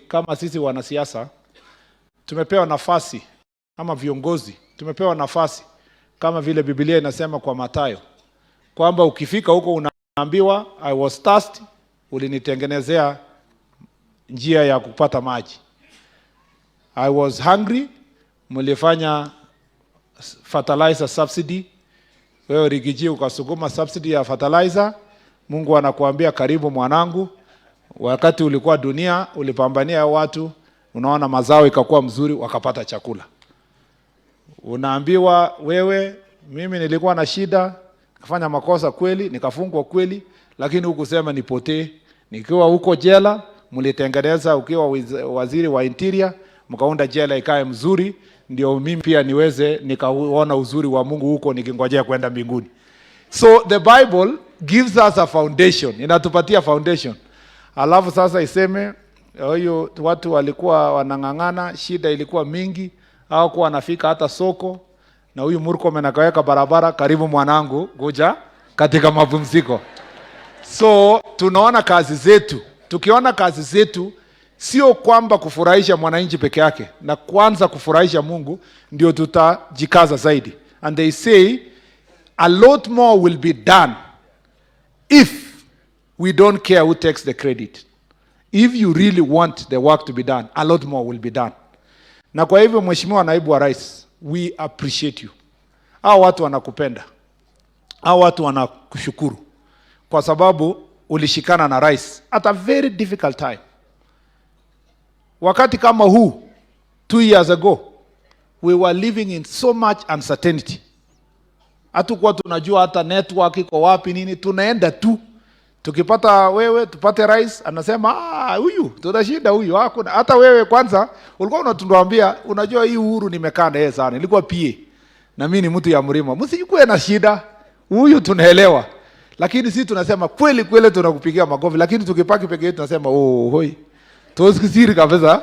Kama sisi wanasiasa tumepewa nafasi, ama viongozi tumepewa nafasi, kama vile Biblia inasema kwa Mathayo kwamba ukifika huko unaambiwa, "I was thirsty, ulinitengenezea njia ya kupata maji. I was hungry, mlifanya fertilizer subsidy. Wewe Riggy G ukasukuma subsidy ya fertilizer. Mungu anakuambia, 'Karibu mwanangu, wakati ulikuwa dunia ulipambania watu, unaona mazao ikakuwa mzuri, wakapata chakula.' Unaambiwa wewe, mimi nilikuwa na shida, nikafanya makosa kweli, nikafungwa kweli, lakini hukusema nipotee. Nikiwa huko jela, mlitengeneza, ukiwa waziri wa Interior, mkaunda jela ikae mzuri, ndio mimi pia niweze nikaona uzuri wa Mungu huko nikingojea kwenda mbinguni." So the Bible gives us a foundation, inatupatia foundation. Alafu sasa iseme huyu watu walikuwa wanang'ang'ana, shida ilikuwa mingi, hawakuwa wanafika hata soko, na huyu Murkomen akaweka barabara, "Karibu mwanangu, kuja katika mapumziko." So tunaona kazi zetu, tukiona kazi zetu sio kwamba kufurahisha mwananchi peke yake, na kwanza kufurahisha Mungu, ndio tutajikaza zaidi. And they say a lot more will be done if we don't care who takes the credit. If you really want the work to be done, a lot more will be done. Na kwa hivyo, Mheshimiwa Naibu wa Rais, we appreciate you. Hao watu wanakupenda, hao watu wanakushukuru kwa sababu ulishikana na rais at a very difficult time. Wakati kama huu 2 years ago, we were living in so much uncertainty. Hatukuwa tunajua hata network iko wapi, nini, tunaenda tu tukipata wewe tupate rais anasema, "Ah, huyu tutashinda huyu, hakuna." Hata wewe kwanza ulikuwa unatuambia, "Unajua hii Uhuru nimekaa na yeye sana, nilikuwa PA na mimi ni mtu ya mlima, msikuwe na shida, huyu tunaelewa." Lakini sisi tunasema kweli kweli tunakupigia makofi, lakini tukipaki peke yetu tunasema, "Oh hoi, tos kisiri kabisa,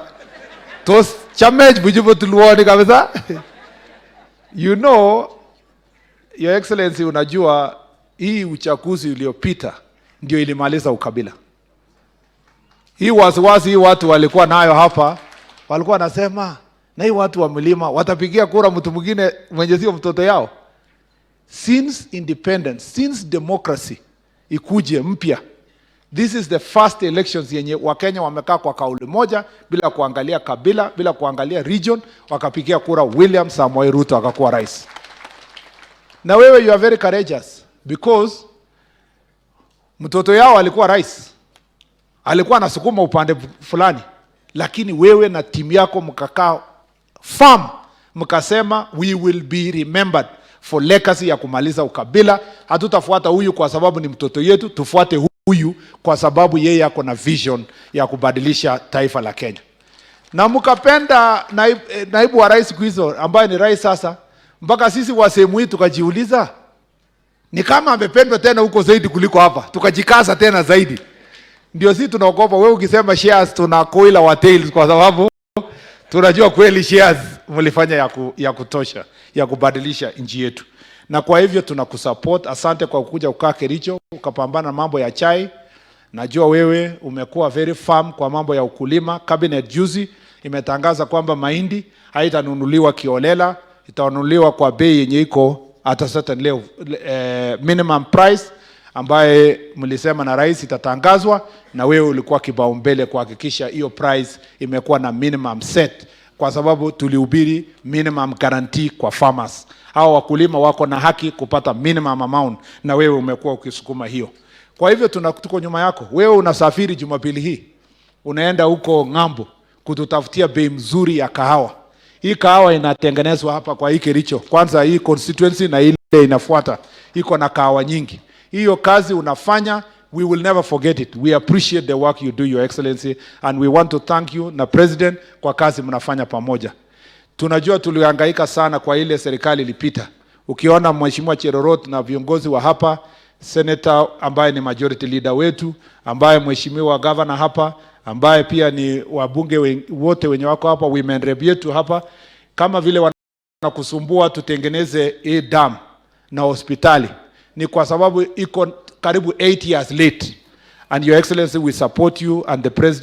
tos chamech bujibo tuluoni kabisa." Your Excellency, unajua hii uchaguzi uliopita ndio ilimaliza ukabila. Hii wasiwasi hii watu walikuwa nayo hapa, walikuwa wanasema na hii watu wa mlima watapigia kura mtu mwingine mwenye sio mtoto yao. Since independence, since democracy ikuje mpya, this is the first elections yenye Wakenya wamekaa kwa kauli moja bila kuangalia kabila, bila kuangalia region, wakapigia kura William Samoei Ruto akakuwa rais. Na wewe, you are very courageous because mtoto yao alikuwa rais, alikuwa anasukuma upande fulani, lakini wewe na timu yako mkakaa firm, mkasema, "We will be remembered for legacy ya kumaliza ukabila. Hatutafuata huyu kwa sababu ni mtoto yetu, tufuate huyu kwa sababu yeye ako na vision ya kubadilisha taifa la Kenya." Na mkapenda naibu wa rais siku hizo ambaye ni rais sasa, mpaka sisi wa sehemu hii tukajiuliza ni kama amependwa tena huko zaidi kuliko hapa, tukajikaza tena zaidi. Ndio sisi tunaogopa wewe ukisema shares, tuna coil our tails kwa sababu tunajua kweli shares mlifanya ya kutosha ya kubadilisha nchi yetu, na kwa hivyo tunakusupport. Asante kwa kuja kukaa Kericho ukapambana mambo ya chai. Najua wewe umekuwa very firm kwa mambo ya ukulima. Cabinet juzi imetangaza kwamba mahindi haitanunuliwa kiholela, itanunuliwa kwa bei yenye iko at a certain level, minimum price ambaye mlisema na rais itatangazwa, na wewe ulikuwa kipaumbele kuhakikisha hiyo price imekuwa na minimum set, kwa sababu tulihubiri minimum guarantee kwa farmers. Hawa wakulima wako na haki kupata minimum amount, na wewe umekuwa ukisukuma hiyo. Kwa hivyo tuko nyuma yako. Wewe unasafiri Jumapili hii, unaenda huko ng'ambo kututafutia bei mzuri ya kahawa. Hii kahawa inatengenezwa hapa kwa hii Kericho, kwanza hii constituency na ile inafuata iko na kahawa nyingi. Hiyo kazi unafanya, we will never forget it. We appreciate the work you do, Your Excellency, and we want to thank you na President kwa kazi mnafanya pamoja. Tunajua tulihangaika sana kwa ile serikali ilipita. Ukiona Mheshimiwa Cherorot na viongozi wa hapa, senator ambaye ni majority leader wetu, ambaye mheshimiwa governor hapa, ambaye pia ni wabunge wote wenye wako hapa, women rep yetu hapa, kama vile wanakusumbua tutengeneze hii dam na hospitali, ni kwa sababu iko karibu 8 years late. And Your Excellency, we support you and the President.